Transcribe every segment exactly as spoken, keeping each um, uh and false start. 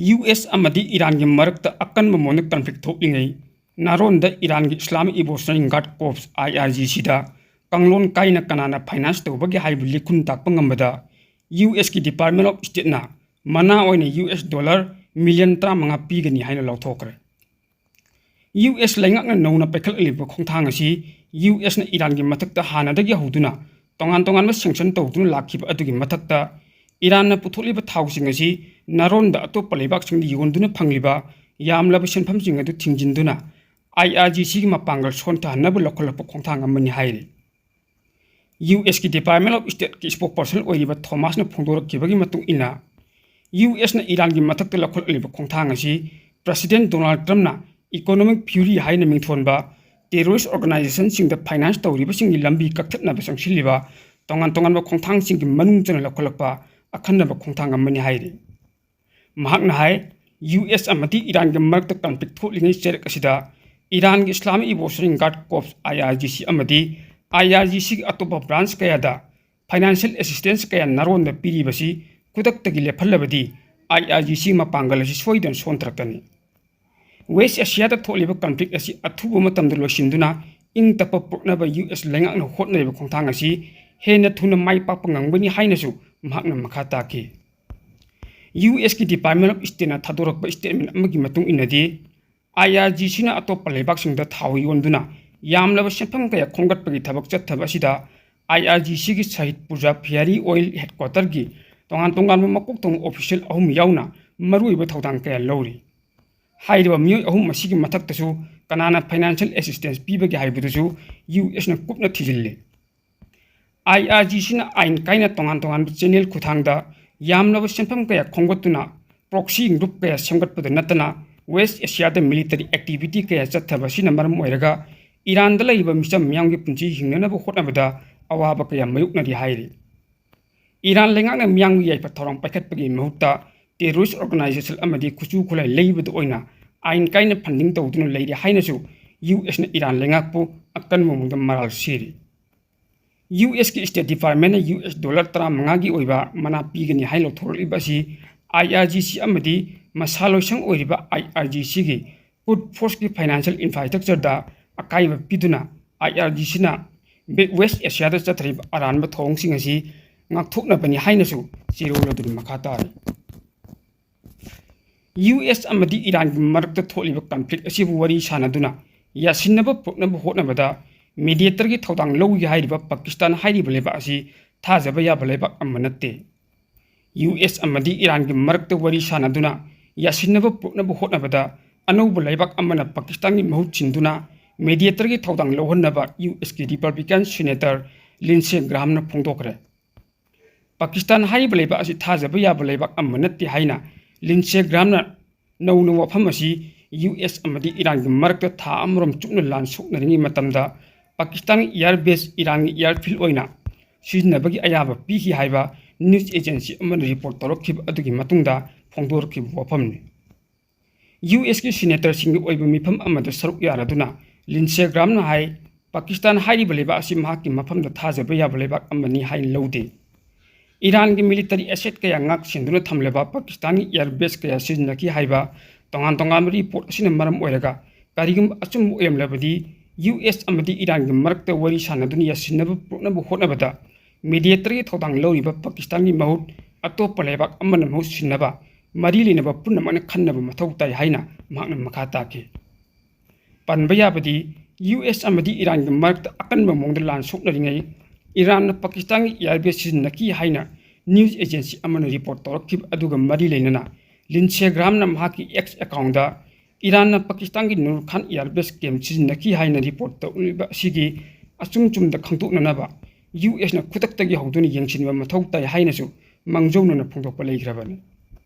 U S ꯑꯃꯗꯤ ꯏꯔꯥꯟꯒꯤ ꯃꯔꯛꯇ ꯑꯀꯟꯕ ꯃꯑꯣꯡꯗ ꯀꯟꯐ꯭ꯂꯤꯛ ꯊꯣꯛꯂꯤꯉꯩ, ꯅꯥꯔꯣꯟꯗ ꯏꯔꯥꯟꯒꯤ Islamic Revolutionary Guard Corps, I R G C ꯗ ꯀꯥꯡꯂꯣꯟ ꯀꯥꯏꯅ ꯀꯅꯥꯅ ꯐꯥꯏꯅꯥꯟꯁ ꯇꯧꯕꯒꯦ ꯍꯥꯏꯕ ꯂꯤꯈꯨꯟ ꯇꯥꯛꯄ ꯉꯝꯕꯗ, ꯌꯨ ꯑꯦꯁꯀꯤ Department of Stateꯅ ꯃꯅꯥ ꯑꯣꯏꯅ ꯌꯨ ꯑꯦꯁ ꯗꯣꯂꯔ ꯃꯤꯂꯤꯌꯟ ꯇꯔꯥꯃꯉꯥ ꯄꯤꯒꯅꯤ ꯍꯥꯏꯅ ꯂꯥꯎꯊꯣꯛꯈ꯭ꯔꯦ꯫ ꯌꯨ ꯑꯦꯁ ꯂꯩꯉꯥꯛꯅ ꯅꯧꯅ ꯄꯥꯏꯈꯠꯂꯛꯂꯤꯕ ꯈꯣꯡꯊꯥꯡ ꯑꯁꯤ ꯌꯨ ꯑꯦꯁꯅ ꯏꯔꯥꯟꯒꯤ ꯃꯊꯛꯇ ꯍꯥꯟꯅꯗꯒꯤ ꯍꯧꯗꯨꯅ ꯇꯣꯉꯥꯟ ꯇꯣꯉꯥꯟꯕ ꯁꯦꯡꯁꯟ ꯇꯧꯗꯨꯅ ꯂꯥꯛꯈꯤꯕ ꯑꯗꯨꯒꯤ ꯃꯊꯛꯇ, ꯏꯔꯥꯟꯅ ꯄꯨꯊꯣꯛꯂꯤꯕ ꯊꯥꯎꯁꯤꯡ ꯑꯁꯤ ꯅꯥꯔꯣꯟꯗ ꯑꯇꯣꯞꯄ ꯂꯩꯕꯥꯛꯁꯤꯡꯗ ꯌꯣꯟꯗꯨꯅ ꯐꯪꯂꯤꯕ ꯌꯥꯝꯂꯕ ꯁꯦꯟꯐꯝꯁꯤꯡ ꯑꯗꯨ ꯊꯤꯡꯖꯤꯟꯗꯨꯅ, I R G Cꯒꯤ ꯃꯄꯥꯡꯒꯜ ꯁꯣꯟꯊꯍꯟꯅꯕ ꯂꯧꯈꯠꯂꯛꯄ ꯈꯣꯡꯊꯥꯡ ꯑꯃꯅꯤ ꯍꯥꯏꯔꯤ꯫ ꯌꯨ ꯑꯦꯁꯀꯤ Department of Stateꯀꯤ spokesperson ꯑꯣꯏꯔꯤꯕ ꯊꯣꯃꯥꯁꯅ ꯐꯣꯡꯗꯣꯔꯛꯈꯤꯕꯒꯤ ꯃꯇꯨꯡ ꯏꯟꯅ, ꯌꯨ ꯑꯦꯁꯅ ꯏꯔꯥꯟꯒꯤ ꯃꯊꯛꯇ ꯂꯧꯈꯠꯂꯛꯂꯤꯕ ꯈꯣꯡꯊꯥꯡ ꯑꯁꯤ President Donald Trumpꯅ Economic Fury ꯍꯥꯏꯅ ꯃꯤꯡꯊꯣꯟꯕ terrorist organizationꯁꯤꯡꯗ ꯐꯥꯏꯅꯥꯟꯁ ꯇꯧꯔꯤꯕꯁꯤꯡꯒꯤ ꯂꯝꯕꯤ ꯀꯛꯊꯠꯅꯕ ꯆꯪꯁꯤꯜꯂꯤꯕ ꯇꯣꯉꯥꯟ ꯇꯣꯉꯥꯟꯕ ꯈꯣꯡꯊꯥꯡꯁꯤꯡꯒꯤ ꯃꯅꯨꯡ ꯆꯟꯅ ꯂꯧꯈꯠꯂꯛꯄ ꯑꯈꯟꯅꯕ ꯈꯣꯡꯊꯥꯡ ꯑꯃꯅꯤ ꯍꯥꯏꯔꯤ꯫ ꯃꯍꯥꯛꯅ ꯍꯥꯏ, ꯌꯨ ꯑꯦꯁ ꯑꯃꯗꯤ ꯏꯔꯥꯟꯒꯤ ꯃꯔꯛꯇ ꯀꯟꯐ꯭ꯂꯤꯛ ꯊꯣꯛꯂꯤꯉꯩ ꯆꯩꯔꯛ ꯑꯁꯤꯗ ꯏꯔꯥꯟꯒꯤ Islamic Revolutionary Guard Corps, I R G C, ꯑꯃꯗꯤ I R G Cꯒꯤ ꯑꯇꯣꯞꯄ ꯕ꯭ꯔꯥꯟꯆ ꯀꯌꯥꯗ ꯐꯥꯏꯅꯥꯟꯁꯤꯌꯦꯜ ꯑꯦꯁꯤꯁꯇꯦꯟꯁ ꯀꯌꯥ ꯅꯥꯔꯣꯟꯗ ꯄꯤꯔꯤꯕꯁꯤ ꯈꯨꯗꯛꯇꯒꯤ ꯂꯦꯞꯍꯜꯂꯕꯗꯤ, I R G Cꯒꯤ ꯃꯄꯥꯡꯒꯜ ꯑꯁꯤ ꯁꯣꯏꯗꯅ ꯁꯣꯟꯊꯔꯛꯀꯅꯤ꯫ ꯋꯦꯁ ꯑꯦꯁꯤꯌꯥꯗ ꯊꯣꯛꯂꯤꯕ ꯀꯟꯐ꯭ꯂꯤꯛ ꯑꯁꯤ ꯑꯊꯨꯕ ꯃꯇꯝꯗ ꯂꯣꯏꯁꯤꯟꯗꯨꯅ ꯏꯪ ꯇꯞꯄ ꯄꯨꯔꯛꯅꯕ ꯌꯨ ꯑꯦꯁ ꯂꯩꯉꯥꯛꯅ ꯍꯣꯠꯅꯔꯤꯕ ꯈꯣꯡꯊꯥꯡ ꯑꯁꯤ ꯍꯦꯟꯅ ꯊꯨꯅ ꯃꯥꯏ ꯄꯥꯛꯄ ꯉꯝꯒꯅꯤ ꯍꯥꯏꯅꯁꯨ ꯃꯍꯥꯛꯅ ꯃꯈꯥ ꯇꯥꯈꯤ꯫ ꯌꯨ ꯑꯦꯁꯀꯤ Department of Stateꯅ ꯊꯥꯗꯣꯔꯛꯄ statement ꯑꯃꯒꯤ ꯃꯇꯨꯡ ꯏꯟꯅꯗꯤ, I R G Cꯅ ꯑꯇꯣꯞꯄ ꯂꯩꯕꯥꯛꯁꯤꯡꯗ ꯊꯥꯎ ꯌꯣꯟꯗꯨꯅ ꯌꯥꯝꯂꯕ ꯁꯦꯟꯐꯝ ꯀꯌꯥ ꯈꯣꯝꯒꯠꯄꯒꯤ ꯊꯕꯛ ꯆꯠꯊꯕ ꯑꯁꯤꯗ, I R G Cꯒꯤ Shahid Purja Fieri Oil Headquarterꯒꯤ ꯇꯣꯉꯥꯟ ꯇꯣꯉꯥꯟꯕ ꯃꯀꯣꯛ ꯊꯣꯡꯕ official ꯑꯍꯨꯝ ꯌꯥꯎꯅ ꯃꯔꯨꯑꯣꯏꯕ ꯊꯧꯗꯥꯡ ꯀꯌꯥ ꯂꯧꯔꯤ꯫ ꯍꯥꯏꯔꯤꯕ ꯃꯤꯑꯣꯏ ꯑꯍꯨꯝ ꯑꯁꯤꯒꯤ ꯃꯊꯛꯇꯁꯨ ꯀꯅꯥꯅ financial assistance ꯄꯤꯕꯒꯦ ꯍꯥꯏꯕꯗꯨꯁꯨ ꯌꯨ ꯑꯦꯁꯅ ꯀꯨꯞꯅ ꯊꯤꯖꯤꯜꯂꯤ꯫ I R G Cꯅ ꯑꯥꯏꯟ ꯀꯥꯏꯅ ꯇꯣꯉꯥꯟ ꯇꯣꯉꯥꯟꯕ channel ꯈꯨꯠꯊꯥꯡꯗ ꯌꯥꯝꯂꯕ ꯁꯦꯟꯐꯝ ꯀꯌꯥ ꯈꯣꯝꯒꯠꯇꯨꯅ proxy group ꯀꯌꯥ ꯁꯦꯝꯒꯠꯄꯗ ꯅꯠꯇꯅ, ꯋꯦꯁ ꯑꯦꯁꯤꯌꯥꯗ military activity ꯀꯌꯥ ꯆꯠꯊꯕ ꯑꯁꯤꯅ ꯃꯔꯝ ꯑꯣꯏꯔꯒ ꯏꯔꯥꯟꯗ ꯂꯩꯔꯤꯕ ꯃꯤꯆꯝ ꯃꯤꯌꯥꯝꯒꯤ ꯄꯨꯟꯁꯤ ꯍꯤꯡꯅꯅꯕ ꯍꯣꯠꯅꯕꯗ ꯑꯋꯥꯕ ꯀꯌꯥ ꯃꯥꯌꯣꯛꯅꯔꯤ ꯍꯥꯏꯔꯤ꯫ ꯏꯔꯥꯟ ꯂꯩꯉꯥꯛꯅ ꯃꯤꯌꯥꯝꯒꯤ ꯌꯥꯏꯐ ꯊꯧꯔꯥꯡ ꯄꯥꯏꯈꯠꯄꯒꯤ ꯃꯍꯨꯠꯇ terrorist organization ꯑꯃꯗꯤ ꯈꯨꯠꯁꯨ ꯈꯨꯠꯂꯥꯏ ꯂꯩꯕꯗ ꯑꯣꯏꯅ ꯑꯥꯏꯟ ꯀꯥꯏꯅ funding ꯇꯧꯗꯨꯅ ꯂꯩꯔꯤ ꯍꯥꯏꯅꯁꯨ ꯌꯨ ꯑꯦꯁꯅ ꯏꯔꯥꯟ ꯂꯩꯉꯥꯛꯄꯨ ꯑꯀꯟꯕ ꯃꯑꯣꯡꯗ ꯃꯔꯥꯜ ꯁꯤꯔꯤ꯫ ꯌꯨ ꯑꯦꯁꯀꯤ State Departmentꯅ ꯌꯨ ꯑꯦꯁ ꯗꯣꯂꯔ ꯇꯔꯥꯃꯉꯥꯒꯤ ꯑꯣꯏꯕ ꯃꯅꯥ ꯄꯤꯒꯅꯤ ꯍꯥꯏꯅ ꯂꯧꯊꯣꯔꯛꯂꯤꯕ ꯑꯁꯤ I R G C ꯑꯃꯗꯤ ꯃꯁꯥ ꯂꯣꯏꯁꯪ ꯑꯣꯏꯔꯤꯕ IRGCꯒꯤ ꯀꯨꯗ ꯐꯣꯔꯁꯀꯤ ꯐꯥꯏꯅꯥꯟꯁꯤꯌꯦꯜ ꯏꯟꯐ꯭ꯔꯥꯁ꯭ꯇ꯭ꯔꯛꯆꯔꯗ ꯑꯀꯥꯏꯕ ꯄꯤꯗꯨꯅ IRGCꯅ West Asiaꯗ ꯆꯠꯊꯔꯤꯕ ꯑꯔꯥꯟꯕ ꯊꯧꯑꯣꯡꯁꯤꯡ ꯑꯁꯤ ꯉꯥꯛꯊꯣꯛꯅꯕꯅꯤ ꯍꯥꯏꯅꯁꯨ ꯆꯦꯔꯣꯜ ꯑꯗꯨꯅ ꯃꯈꯥ ꯇꯥꯔꯤ꯫ US ꯑꯃꯗꯤ ꯏꯔꯥꯟꯒꯤ ꯃꯔꯛꯇ ꯊꯣꯛꯂꯤꯕ ꯀꯟꯐ꯭ꯂꯤꯛ ꯑꯁꯤꯕꯨ ꯋꯥꯔꯤ ꯁꯥꯅꯗꯨꯅ ꯌꯥꯁꯤꯟꯅꯕ ꯄꯨꯔꯛꯅꯕ ꯍꯣꯠꯅꯕꯗ ꯃꯤꯗꯤꯌꯦꯇꯔꯒꯤ ꯊꯧꯗꯥꯡ ꯂꯧꯏ ꯍꯥꯏꯔꯤꯕ ꯄꯥꯀꯤꯁꯇꯥꯟ ꯍꯥꯏꯔꯤꯕ ꯂꯩꯕꯥꯛ ꯑꯁꯤ ꯊꯥꯖꯕ ꯌꯥꯕ ꯂꯩꯕꯥꯛ ꯑꯃ ꯅꯠꯇꯦ꯫ US ꯑꯃꯗꯤ ꯏꯔꯥꯟꯒꯤ ꯃꯔꯛꯇ ꯋꯥꯔꯤ ꯁꯥꯅꯗꯨꯅ ꯌꯥꯁꯤꯟꯅꯕ ꯄꯨꯔꯛꯅꯕ ꯍꯣꯠꯅꯕꯗ ꯑꯅꯧꯕ ꯂꯩꯕꯥꯛ ꯑꯃꯅ ꯄꯥꯀꯤꯁꯇꯥꯟꯒꯤ ꯃꯍꯨꯠ ꯁꯤꯟꯗꯨꯅ ꯃꯤꯗꯤꯌꯦꯇꯔꯒꯤ ꯊꯧꯗꯥꯡ ꯂꯧꯍꯟꯅꯕ USꯀꯤ ꯔꯤꯄꯕ꯭ꯂꯤꯀꯥꯟ ꯁꯦꯅꯦꯇꯔ ꯂꯤꯟꯁꯦ ꯒ꯭ꯔꯥꯍꯥꯝꯅ ꯐꯣꯡꯗꯣꯛꯈ꯭ꯔꯦ꯫ ꯄꯥꯀꯤꯁꯇꯥꯟ ꯍꯥꯏꯔꯤꯕ ꯂꯩꯕꯥꯛ ꯑꯁꯤ ꯊꯥꯖꯕ ꯌꯥꯕ ꯂꯩꯕꯥꯛ ꯑꯃ ꯅꯠꯇꯦ ꯍꯥꯏꯅ ꯂꯤꯟꯁꯦ ꯒ꯭ꯔꯥꯍꯥꯝꯅ ꯅꯧꯅ ꯋꯥꯐꯝ ꯑꯁꯤ US ꯑꯃꯗꯤ ꯏꯔꯥꯟꯒꯤ ꯃꯔꯛꯇ ꯊꯥ ꯑꯃꯔꯣꯝ ꯆꯨꯞꯅ ꯂꯥꯟ ꯁꯣꯛꯅꯔꯤꯉꯩ ꯃꯇꯝꯗ ꯄꯥꯀꯤꯁꯇꯥꯟꯒꯤ ꯏꯌꯥꯔ ꯕꯦꯁ ꯏꯔꯥꯟꯒꯤ ꯏꯌꯥꯔꯐꯤꯜꯗ ꯑꯣꯏꯅ ꯁꯤꯖꯤꯟꯅꯕꯒꯤ ꯑꯌꯥꯕ ꯄꯤꯈꯤ ꯍꯥꯏꯕ ꯅ꯭ꯌꯨꯁ ꯑꯦꯖꯦꯟꯁꯤ ꯑꯃꯅ ꯔꯤꯄꯣꯔꯠ ꯇꯧꯔꯛꯈꯤꯕ ꯑꯗꯨꯒꯤ ꯃꯇꯨꯡꯗ ꯐꯣꯡꯗꯣꯔꯛꯈꯤꯕ ꯋꯥꯐꯝꯅꯤ꯫ USꯀꯤ ꯁꯦꯅꯦꯇꯔꯁꯤꯡꯒꯤ ꯑꯣꯏꯕ ꯃꯤꯐꯝ ꯑꯃꯗ ꯁꯔꯨꯛ ꯌꯥꯔꯗꯨꯅ ꯂꯤꯟꯁꯦ ꯒ꯭ꯔꯥꯍꯥꯝꯅ ꯍꯥꯏ, ꯄꯥꯀꯤꯁꯇꯥꯟ ꯍꯥꯏꯔꯤꯕ ꯂꯩꯕꯥꯛ ꯑꯁꯤ ꯃꯍꯥꯛꯀꯤ ꯃꯐꯝꯗ ꯊꯥꯖꯕ ꯌꯥꯕ ꯂꯩꯕꯥꯛ ꯑꯃꯅꯤ ꯍꯥꯏꯅ ꯂꯧꯗꯦ꯫ ꯏꯔꯥꯟꯒꯤ ꯃꯤꯂꯤꯇꯔꯤ ꯑꯦꯁꯦꯠ ꯀꯌꯥ ꯉꯥꯛ ꯁꯦꯟꯗꯨꯅ ꯊꯝꯂꯕ ꯄꯥꯀꯤꯁꯇꯥꯟꯒꯤ ꯏꯌꯥꯔ ꯕꯦꯁ ꯀꯌꯥ ꯁꯤꯖꯤꯟꯅꯈꯤ ꯍꯥꯏꯕ ꯇꯣꯉꯥꯟ ꯇꯣꯉꯥꯟꯕ ꯔꯤꯄꯣꯔꯠ ꯑꯁꯤꯅ ꯃꯔꯝ ꯑꯣꯏꯔꯒ, ꯀꯔꯤꯒꯨꯝꯕ ꯑꯆꯨꯝꯕ ꯑꯣꯏꯔꯝꯂꯕꯗꯤ, US ꯑꯃꯗꯤ ꯏꯔꯥꯟꯒꯤ ꯃꯔꯛꯇ ꯋꯥꯔꯤ ꯁꯥꯟꯅꯗꯨꯅ ꯌꯥꯁꯤꯟꯅꯕ ꯄꯨꯔꯛꯅꯕ ꯍꯣꯠꯅꯕꯗ ꯃꯤꯗꯤꯌꯦꯇꯔꯒꯤ ꯊꯧꯗꯥꯡ ꯂꯧꯔꯤꯕ ꯄꯥꯀꯤꯁꯇꯥꯟꯒꯤ ꯃꯍꯨꯠ ꯑꯇꯣꯞꯄ ꯂꯩꯕꯥꯛ ꯑꯃꯅ ꯃꯍꯨꯠ ꯁꯤꯟꯅꯕ ꯃꯔꯤ ꯂꯩꯅꯕ ꯄꯨꯝꯅꯃꯛꯅ ꯈꯟꯅꯕ ꯃꯊꯧ ꯇꯥꯏ ꯍꯥꯏꯅ ꯃꯍꯥꯛꯅ ꯃꯈꯥ ꯇꯥꯈꯤ꯫ ꯄꯟꯕ ꯌꯥꯕꯗꯤ, US ꯑꯃꯗꯤ ꯏꯔꯥꯟꯒꯤ ꯃꯔꯛꯇ ꯑꯀꯟꯕ ꯃꯑꯣꯡꯗ ꯂꯥꯟ ꯁꯣꯛꯅꯔꯤꯉꯩ ꯏꯔꯥꯟꯅ ꯄꯥꯀꯤꯁꯇꯥꯟꯒꯤ ꯏꯌꯥꯔ ꯕꯦꯁ ꯁꯤꯖꯤꯟꯅꯈꯤ ꯍꯥꯏꯅ ꯅ꯭ꯌꯨꯁ ꯑꯦꯖꯦꯟꯁꯤ ꯑꯃꯅ ꯔꯤꯄꯣꯔꯠ ꯇꯧꯔꯛꯈꯤꯕ ꯑꯗꯨꯒ ꯃꯔꯤ ꯂꯩꯅꯅ ꯂꯤꯟꯁꯦ ꯒ꯭ꯔꯥꯍꯥꯝꯅ ꯃꯍꯥꯛꯀꯤ X ꯑꯦꯀꯥꯎꯟꯗ ꯏꯔꯥꯟꯅ ꯄꯥꯀꯤꯁꯇꯥꯟꯒꯤ ꯅꯨꯔ ꯈꯥꯟ ꯏꯌꯥꯔ ꯕꯦꯁ ꯀꯦꯝꯞ ꯁꯤꯖꯤꯟꯅꯈꯤ ꯍꯥꯏꯅ ꯔꯤꯄꯣꯔꯠ ꯇꯧꯔꯤꯕ ꯑꯁꯤꯒꯤ ꯑꯆꯨꯝ ꯆꯨꯝꯗ ꯈꯪꯗꯣꯛꯅꯅꯕ USꯅ ꯈꯨꯗꯛꯇꯒꯤ ꯍꯧꯗꯨꯅ ꯌꯦꯡꯁꯤꯟꯕ ꯃꯊꯧ ꯇꯥꯏ ꯍꯥꯏꯅꯁꯨ ꯃꯥꯡꯖꯧꯅꯅ ꯐꯣꯡꯗꯣꯛꯄ ꯂꯩꯈ꯭ꯔꯕꯅꯤ꯫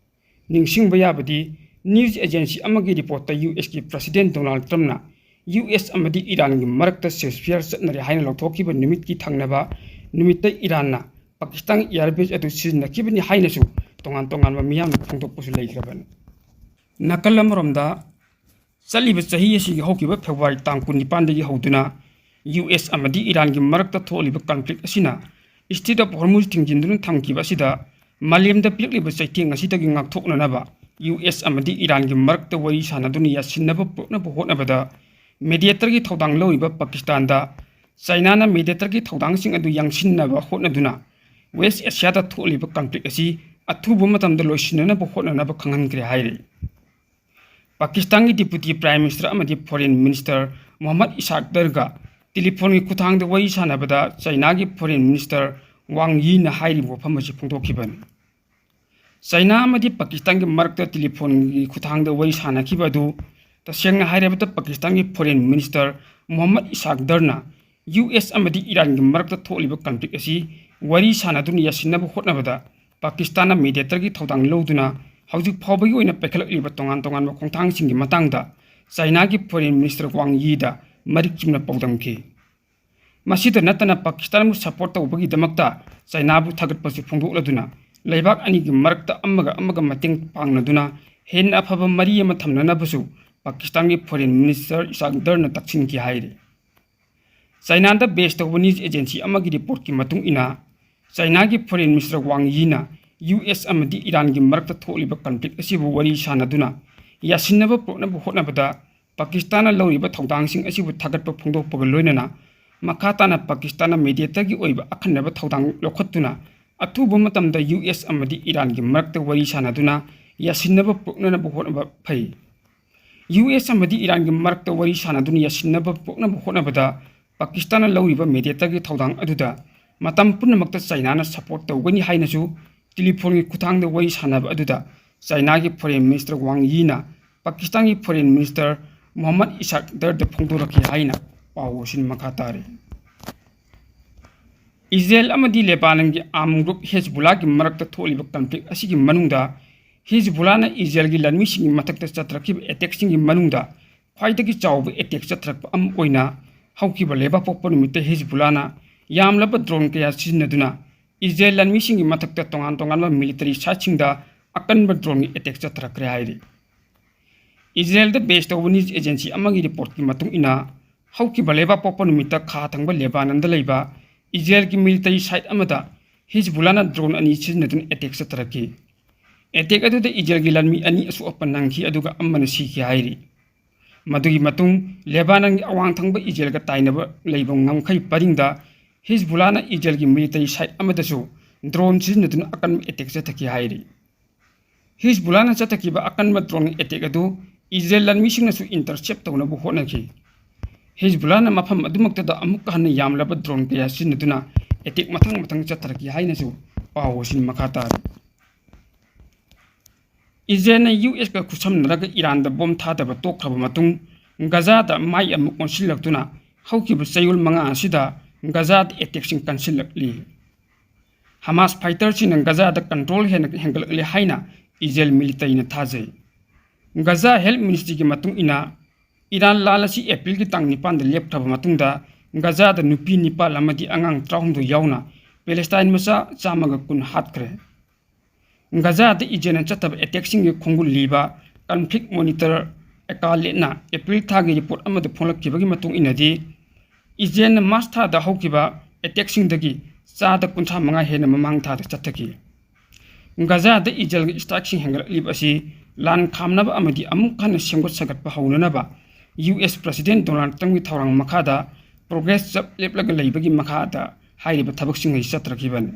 ꯅꯤꯡꯁꯤꯡꯕ ꯌꯥꯕꯗꯤ, ꯅ꯭ꯌꯨꯁ ꯑꯦꯖꯦꯟꯁꯤ ꯑꯃꯒꯤ ꯔꯤꯄꯣꯔꯠꯇ USꯀꯤ ꯄ꯭ꯔꯁꯤꯗꯦꯟ ꯗꯣꯅꯥꯜꯗ ꯇ꯭ꯔꯝꯞꯅ US ꯑꯃꯗꯤ ꯏꯔꯥꯟꯒꯤ ꯃꯔꯛꯇ ceasefire ꯆꯠꯅꯔꯦ ꯍꯥꯏꯅ ꯂꯥꯎꯊꯣꯛꯈꯤꯕ ꯅꯨꯃꯤꯠꯀꯤ ꯊꯪꯅꯕ ꯅꯨꯃꯤꯠꯇ ꯏꯔꯥꯟꯅ ꯄꯥꯀꯤꯁꯇꯥꯟꯒꯤ ꯏꯌꯥꯔ ꯕꯦꯁ ꯑꯗꯨ ꯁꯤꯖꯤꯟꯅꯈꯤꯕꯅꯤ ꯍꯥꯏꯅꯁꯨ ꯇꯣꯉꯥꯟ ꯇꯣꯉꯥꯟꯕ ꯃꯤꯌꯥꯝꯅ ꯐꯣꯡꯗꯣꯛꯄꯁꯨ ꯂꯩꯈ꯭ꯔꯕꯅꯤ꯫ ꯅꯥꯀꯜ ꯑꯃꯔꯣꯝꯗ, ꯆꯠꯂꯤꯕ ꯆꯍꯤ ꯑꯁꯤꯒꯤ ꯍꯧꯈꯤꯕ ꯐꯦꯕ꯭ꯔꯨꯋꯥꯔꯤ ꯇꯥꯡ ꯀꯨꯟꯅꯤꯄꯥꯟꯗꯒꯤ ꯍꯧꯗꯨꯅ US ꯑꯃꯗꯤ ꯏꯔꯥꯟꯒꯤ ꯃꯔꯛꯇ ꯊꯣꯛꯂꯤꯕ ꯀꯟꯐ꯭ꯂꯤꯛ ꯑꯁꯤꯅ Strait of Hormuz ꯊꯤꯡꯖꯤꯟꯗꯨꯅ ꯊꯝꯈꯤꯕ ꯑꯁꯤꯗ ꯃꯥꯂꯦꯝꯗ ꯄꯤꯔꯛꯂꯤꯕ ꯆꯩꯊꯦꯡ ꯑꯁꯤꯗꯒꯤ ꯉꯥꯛꯊꯣꯛꯅꯅꯕ ꯌꯨ ꯑꯦꯁ ꯑꯃꯗꯤ ꯏꯔꯥꯟꯒꯤ ꯃꯔꯛꯇ ꯋꯥꯔꯤ ꯁꯥꯟꯅꯗꯨꯅ ꯌꯥꯁꯤꯟꯅꯕ ꯄꯨꯔꯛꯅꯕ ꯍꯣꯠꯅꯕꯗ mediatorꯒꯤ ꯊꯧꯗꯥꯡ ꯂꯧꯔꯤꯕ ꯄꯥꯀꯤꯁꯇꯥꯟꯗ ꯆꯥꯏꯅꯥꯅ mediatorꯒꯤ ꯊꯧꯗꯥꯡꯁꯤꯡ ꯑꯗꯨ ꯌꯥꯡꯁꯤꯟꯅꯕ ꯍꯣꯠꯅꯗꯨꯅ West Asiaꯗ ꯊꯣꯛꯂꯤꯕ conflict ꯑꯁꯤ ꯑꯊꯨꯕ ꯃꯇꯝꯗ ꯂꯣꯏꯁꯤꯟꯅꯅꯕ ꯍꯣꯠꯅꯅꯕ ꯈꯪꯍꯟꯈ꯭ꯔꯦ ꯍꯥꯏꯔꯤ꯫ ꯄꯥꯀꯤꯁꯇꯥꯟꯒꯤ Deputy Prime Minister ꯑꯃꯗꯤ Foreign Minister ꯃꯣꯍꯝꯃꯗ ꯏꯁꯥꯛ ꯗꯔꯒ ꯇꯦꯂꯤꯐꯣꯟꯒꯤ ꯈꯨꯠꯊꯥꯡꯗ ꯋꯥꯔꯤ ꯁꯥꯟꯅꯕꯗ ꯆꯥꯏꯅꯥꯒꯤ Foreign Minister ꯋꯥꯡ ꯌꯤꯅ ꯍꯥꯏꯔꯤꯕ ꯋꯥꯐꯝ ꯑꯁꯤ ꯐꯣꯡꯗꯣꯛꯈꯤꯕꯅꯤ꯫ ꯆꯥꯏꯅꯥ ꯑꯃꯗꯤ ꯄꯥꯀꯤꯁꯇꯥꯟꯒꯤ ꯃꯔꯛꯇ ꯇꯦꯂꯤꯐꯣꯟꯒꯤ ꯈꯨꯠꯊꯥꯡꯗ ꯋꯥꯔꯤ ꯁꯥꯟꯅꯈꯤꯕ ꯑꯗꯨ ꯇꯁꯦꯡꯅ ꯍꯥꯏꯔꯕꯗ ꯄꯥꯀꯤꯁꯇꯥꯟꯒꯤ Foreign Minister ꯃꯣꯍꯝꯃꯗ ꯏꯁꯥꯛ ꯗꯔꯅ ꯌꯨ ꯑꯦꯁ ꯑꯃꯗꯤ ꯏꯔꯥꯟꯒꯤ ꯃꯔꯛꯇ ꯊꯣꯛꯂꯤꯕ conflict ꯑꯁꯤ ꯋꯥꯔꯤ ꯁꯥꯟꯅꯗꯨꯅ ꯌꯥꯁꯤꯟꯅꯕ ꯍꯣꯠꯅꯕꯗ ꯄꯥꯀꯤꯁꯇꯥꯟꯅ mediatorꯒꯤ ꯊꯧꯗꯥꯡ ꯂꯧꯗꯨꯅ ꯍꯧꯖꯤꯛ ꯐꯥꯎꯕꯒꯤ ꯑꯣꯏꯅ ꯄꯥꯏꯈꯠꯂꯛꯂꯤꯕ ꯇꯣꯉꯥꯟ ꯇꯣꯉꯥꯟꯕ ꯈꯣꯡꯊꯥꯡꯁꯤꯡꯒꯤ ꯃꯇꯥꯡꯗ ꯆꯥꯏꯅꯥꯒꯤ Foreign Minister ꯋꯥꯡ ꯌꯤꯗ ꯃꯔꯤꯛ ꯆꯨꯝꯅ ꯄꯥꯎꯗꯝꯈꯤ꯫ ꯃꯁꯤꯗ ꯅꯠꯇꯅ ꯄꯥꯀꯤꯁꯇꯥꯟꯕꯨ support ꯇꯧꯕꯒꯤꯗꯃꯛꯇ ꯆꯥꯏꯅꯥꯕꯨ ꯊꯥꯒꯠꯄꯁꯨ ꯐꯣꯡꯗꯣꯛꯂꯗꯨꯅ ꯂꯩꯕꯥꯛ ꯑꯅꯤꯒꯤ ꯃꯔꯛꯇ ꯑꯃꯒ ꯑꯃꯒ ꯃꯇꯦꯡ ꯄꯥꯡꯅꯗꯨꯅ ꯍꯦꯟꯅ ꯑꯐꯕ ꯃꯔꯤ ꯑꯃ ꯊꯝꯅꯅꯕꯁꯨ ꯄꯥꯀꯤꯁꯇꯥꯟꯒꯤ Foreign Minister ꯏꯁꯥꯛ ꯗꯔꯅ ꯇꯛꯁꯤꯟꯈꯤ ꯍꯥꯏꯔꯤ꯫ ꯆꯥꯏꯅꯥꯗ base ꯇꯧꯕ news agency ꯑꯃꯒꯤ reportꯀꯤ ꯃꯇꯨꯡ ꯏꯟꯅ ꯆꯥꯏꯅꯥꯒꯤ Foreign Minister ꯋꯥꯡ ꯌꯤꯅ ꯌꯨ ꯑꯦꯁ ꯑꯃꯗꯤ ꯏꯔꯥꯟꯒꯤ ꯃꯔꯛꯇ ꯊꯣꯛꯂꯤꯕ conflict ꯑꯁꯤꯕꯨ ꯋꯥꯔꯤ ꯁꯥꯟꯅꯗꯨꯅ ꯌꯥꯁꯤꯟꯅꯕ ꯄꯨꯔꯛꯅꯕ ꯍꯣꯠꯅꯕꯗ ꯄꯥꯀꯤꯁꯇꯥꯟꯅ ꯂꯧꯔꯤꯕ ꯊꯧꯗꯥꯡꯁꯤꯡ ꯑꯁꯤꯕꯨ ꯊꯥꯒꯠꯄ ꯐꯣꯡꯗꯣꯛꯄꯒ ꯂꯣꯏꯅꯅ ꯃꯈꯥ ꯇꯥꯅ ꯄꯥꯀꯤꯁꯇꯥꯟꯅ mediatorꯒꯤ ꯑꯣꯏꯕ ꯑꯈꯟꯅꯕ ꯊꯧꯗꯥꯡ ꯂꯧꯈꯠꯇꯨꯅ ꯑꯊꯨꯕ ꯃꯇꯝꯗ ꯌꯨ ꯑꯦꯁ ꯑꯃꯗꯤ ꯏꯔꯥꯟꯒꯤ ꯃꯔꯛꯇ ꯋꯥꯔꯤ ꯁꯥꯟꯅꯗꯨꯅ ꯌꯥꯁꯤꯟꯅꯕ ꯄꯨꯔꯛꯅꯅꯕ ꯍꯣꯠꯅꯕ ꯐꯩ꯫ ꯌꯨ ꯑꯦꯁ ꯑꯃꯗꯤ ꯏꯔꯥꯟꯒꯤ ꯃꯔꯛꯇ ꯋꯥꯔꯤ ꯁꯥꯟꯅꯗꯨꯅ ꯌꯥꯁꯤꯟꯅꯕ ꯄꯨꯔꯛꯅꯕ ꯍꯣꯠꯅꯕꯗ ꯄꯥꯀꯤꯁꯇꯥꯟꯅ ꯂꯧꯔꯤꯕ mediatorꯒꯤ ꯊꯧꯗꯥꯡ ꯑꯗꯨꯗ ꯃꯇꯝ ꯄꯨꯝꯅꯃꯛꯇ ꯆꯥꯏꯅꯥꯅ support ꯇꯧꯒꯅꯤ ꯍꯥꯏꯅꯁꯨ ꯇꯦꯂꯤꯐꯣꯟꯒꯤ ꯈꯨꯠꯊꯥꯡꯗ ꯋꯥꯔꯤ ꯁꯥꯟꯅꯕ ꯑꯗꯨꯗ ꯆꯥꯏꯅꯥꯒꯤ Foreign Minister ꯋꯥꯡ ꯌꯤꯅ ꯄꯥꯀꯤꯁꯇꯥꯟꯒꯤ Foreign Minister ꯃꯣꯍꯝꯃꯗ ꯏꯁꯥꯛ ꯗꯔꯗ ꯐꯣꯡꯗꯣꯔꯛꯈꯤ ꯍꯥꯏꯅ ꯄꯥꯎ ꯑꯁꯤꯅ ꯃꯈꯥ ꯇꯥꯔꯤ꯫ ꯏꯖꯔꯦꯜ ꯑꯃꯗꯤ ꯂꯦꯕꯥꯅꯟꯒꯤ armed group ꯍꯦꯖꯕꯨꯂꯥꯒꯤ ꯃꯔꯛꯇ ꯊꯣꯛꯂꯤꯕ conflict ꯑꯁꯤꯒꯤ ꯃꯅꯨꯡꯗ ꯍꯦꯖꯕꯨꯂꯥꯅ ꯏꯖꯔꯦꯜꯒꯤ ꯂꯥꯟꯃꯤꯁꯤꯡꯒꯤ ꯃꯊꯛꯇ ꯆꯠꯊꯔꯛꯈꯤꯕ attackꯁꯤꯡꯒꯤ ꯃꯅꯨꯡꯗ ꯈ꯭ꯋꯥꯏꯗꯒꯤ ꯆꯥꯎꯕ attack ꯆꯠꯊꯔꯛꯄ ꯑꯃ ꯑꯣꯏꯅ ꯍꯧꯈꯤꯕ ꯂꯩꯕꯥꯛꯄꯣꯛꯄ ꯅꯨꯃꯤꯠꯇ ꯍꯦꯖꯕꯨꯂꯥꯅ ꯌꯥꯝꯂꯕ drone ꯀꯌꯥ ꯁꯤꯖꯤꯟꯅꯗꯨꯅ ꯏꯖꯔꯦꯜ ꯂꯥꯟꯃꯤꯁꯤꯡꯒꯤ ꯃꯊꯛꯇ ꯇꯣꯉꯥꯟ ꯇꯣꯉꯥꯟꯕ military siteꯁꯤꯡꯗ ꯑꯀꯟꯕ droneꯒꯤ attack ꯆꯠꯊꯔꯛꯈ꯭ꯔꯦ ꯍꯥꯏꯔꯤ꯫ ꯏꯖꯔꯦꯜꯗ base ꯇꯧꯕ news agency ꯑꯃꯒꯤ reportꯀꯤ ꯃꯇꯨꯡ ꯏꯟꯅ ꯍꯧꯈꯤꯕ ꯂꯩꯕꯥꯛꯄꯣꯛꯄ ꯅꯨꯃꯤꯠꯇ ꯈꯥ ꯊꯪꯕ ꯂꯦꯕꯥꯅꯟꯗ ꯂꯩꯕ ꯏꯖꯔꯦꯜꯒꯤ military site ꯑꯃꯗ ꯍꯤꯖꯕꯨꯜꯂꯥꯅ drone ꯑꯅꯤ ꯁꯤꯖꯤꯟꯅꯗꯨꯅ attack ꯆꯠꯊꯔꯛꯈꯤ꯫ ꯑꯦꯇꯦꯛ ꯑꯗꯨꯗ ꯏꯖꯔꯦꯜꯒꯤ ꯂꯥꯟꯃꯤ ꯑꯅꯤ ꯑꯁꯣꯛ ꯑꯄꯟ ꯅꯪꯈꯤ, ꯑꯗꯨꯒ ꯑꯃꯅ ꯁꯤꯈꯤ ꯍꯥꯏꯔꯤ꯫ ꯃꯗꯨꯒꯤ ꯃꯇꯨꯡ ꯂꯦꯕꯥꯅꯟꯒꯤ ꯑꯋꯥꯡ ꯊꯪꯕ ꯏꯖꯔꯦꯜꯒ ꯇꯥꯏꯅꯕ ꯂꯩꯕ ꯉꯝꯈꯩ ꯄꯔꯤꯡꯗ ꯍꯤꯖꯕꯨꯂꯥꯅ ꯏꯖꯔꯦꯜꯒꯤ ꯃꯤꯂꯤꯇꯔꯤ ꯁꯥꯏꯠ ꯑꯃꯗꯁꯨ ꯗ꯭ꯔꯣꯟ ꯁꯤꯖꯤꯟꯅꯗꯨꯅ ꯑꯀꯟꯕ ꯑꯦꯇꯦꯛ ꯆꯠꯊꯈꯤ ꯍꯥꯏꯔꯤ꯫ ꯍꯤꯖꯕꯨꯂꯥꯅ ꯆꯠꯊꯈꯤꯕ ꯑꯀꯟꯕ ꯗ꯭ꯔꯣꯟ ꯑꯦꯇꯦꯛ ꯑꯗꯨ ꯏꯖꯔꯦꯜ ꯂꯥꯟꯃꯤꯁꯤꯡꯅꯁꯨ ꯏꯟꯇꯔꯁꯦꯞ ꯇꯧꯅꯕ ꯍꯣꯠꯅꯈꯤ꯫ ꯍꯤꯖꯕꯨꯂꯥꯅ ꯃꯐꯝ ꯑꯗꯨꯃꯛꯇꯗ ꯑꯃꯨꯛꯀ ꯍꯟꯅ ꯌꯥꯝꯂꯕ ꯗ꯭ꯔꯣꯟ ꯀꯌꯥ ꯁꯤꯖꯤꯟꯅꯗꯨꯅ ꯑꯦꯇꯦꯛ ꯃꯊꯪ ꯃꯊꯪ ꯆꯠꯊꯔꯛꯈꯤ ꯍꯥꯏꯅꯁꯨ ꯄꯥꯎ ꯑꯁꯤꯅ ꯃꯈꯥ ꯇꯥꯔꯤ꯫ ꯏꯖꯔꯦꯜꯅ ꯌꯨ ꯑꯦꯁꯀ ꯈꯨꯠꯁꯝꯅꯔꯒ ꯏꯔꯥꯟꯗ ꯕꯣꯝ ꯊꯥꯗꯕ ꯇꯣꯛꯈ꯭ꯔꯕ ꯃꯇꯨꯡ, ꯒꯖꯥꯗ ꯃꯥꯏ ꯑꯃꯨꯛ ꯑꯣꯟꯁꯤꯜꯂꯛꯇꯨꯅ ꯍꯧꯈꯤꯕ ꯆꯌꯣꯜ ꯃꯉꯥ ꯑꯁꯤꯗ ꯒꯖꯥꯗ ꯑꯦꯇꯦꯛꯁꯤꯡ ꯀꯟꯁꯤꯜꯂꯛꯂꯤ꯫ ꯍꯃꯥꯁ ꯐꯥꯏꯇꯔꯁꯤꯡꯅ ꯒꯖꯥꯗ ꯀꯟꯇ꯭ꯔꯣꯜ ꯍꯦꯟꯅ ꯍꯦꯟꯒꯠꯂꯛꯂꯦ ꯍꯥꯏꯅ ꯏꯖꯔꯦꯜ ꯃꯤꯂꯤꯇꯔꯤꯅ ꯊꯥꯖꯩ꯫ ꯒꯖꯥ ꯍꯦꯜꯊ ꯃꯤꯅꯤꯁꯇ꯭ꯔꯤꯒꯤ ꯃꯇꯨꯡ ꯏꯟꯅ, ꯏꯔꯥꯟ ꯂꯥꯟ ꯑꯁꯤ ꯑꯦꯄ꯭ꯔꯤꯜꯒꯤ ꯇꯥꯡ ꯅꯤꯄꯥꯟꯗ ꯂꯦꯞꯈ꯭ꯔꯕ ꯃꯇꯨꯡꯗ, ꯒꯖꯥꯗ ꯅꯨꯄꯤ, ꯅꯤꯄꯥꯜ ꯑꯃꯗꯤ ꯑꯉꯥꯡ ꯇꯔꯥꯍꯨꯝꯗꯣꯏ ꯌꯥꯎꯅ ꯄꯦꯂꯦꯁꯇꯥꯏꯟ ꯃꯆꯥ ꯆꯥꯝꯃꯒ ꯀꯨꯟ ꯍꯥꯠꯈ꯭ꯔꯦ꯫ ꯒꯖꯥꯗ ꯏꯖꯔꯦꯜꯅ ꯆꯠꯊꯕ ꯑꯦꯇꯦꯛꯁꯤꯡꯒꯤ ꯈꯣꯡꯒꯨꯜ ꯂꯤꯕ ꯀꯟꯐ꯭ꯂꯤꯛ ꯃꯣꯅꯤꯇꯔ ꯑꯦꯀꯥꯂꯦꯠꯅ ꯑꯦꯄ꯭ꯔꯤꯜ ꯊꯥꯒꯤ ꯔꯤꯄꯣꯔꯠ ꯑꯃꯗ ꯐꯣꯡꯂꯛꯈꯤꯕꯒꯤ ꯃꯇꯨꯡ ꯏꯟꯅꯗꯤ, ꯏꯖꯔꯦꯜꯅ ꯃꯥꯔꯆ ꯊꯥꯗ ꯍꯧꯈꯤꯕ ꯑꯦꯇꯦꯛꯁꯤꯡꯗꯒꯤ ꯆꯥꯗ ꯀꯨꯟꯊ꯭ꯔꯥ ꯃꯉꯥ ꯍꯦꯟꯅ ꯃꯃꯥꯡ ꯊꯥꯗ ꯆꯠꯊꯈꯤ꯫ ꯒꯖꯥꯗ ꯏꯖꯔꯦꯜꯒꯤ ꯁ꯭ꯇ꯭ꯔꯥꯏꯛꯁꯤꯡ ꯍꯦꯟꯒꯠꯂꯛꯂꯤꯕ ꯑꯁꯤ ꯂꯥꯟ ꯈꯥꯝꯅꯕ ꯑꯃꯗꯤ ꯑꯃꯨꯛ ꯍꯟꯅ ꯁꯦꯝꯒꯠ ꯁꯥꯒꯠꯄ ꯍꯧꯅꯅꯕ ꯌꯨ ꯑꯦꯁ ꯄ꯭ꯔꯁꯤꯗꯦꯟ ꯗꯣꯅꯥꯜꯗ ꯇ꯭ꯔꯝꯞꯀꯤ ꯊꯧꯔꯥꯡ ꯃꯈꯥꯗ ꯄ꯭ꯔꯣꯒ꯭ꯔꯦꯁ ꯆꯞ ꯂꯦꯞꯂꯒ ꯂꯩꯕꯒꯤ ꯃꯈꯥꯗ ꯍꯥꯏꯔꯤꯕ ꯊꯕꯛꯁꯤꯡ ꯑꯁꯤ ꯆꯠꯊꯔꯛꯈꯤꯕꯅꯤ꯫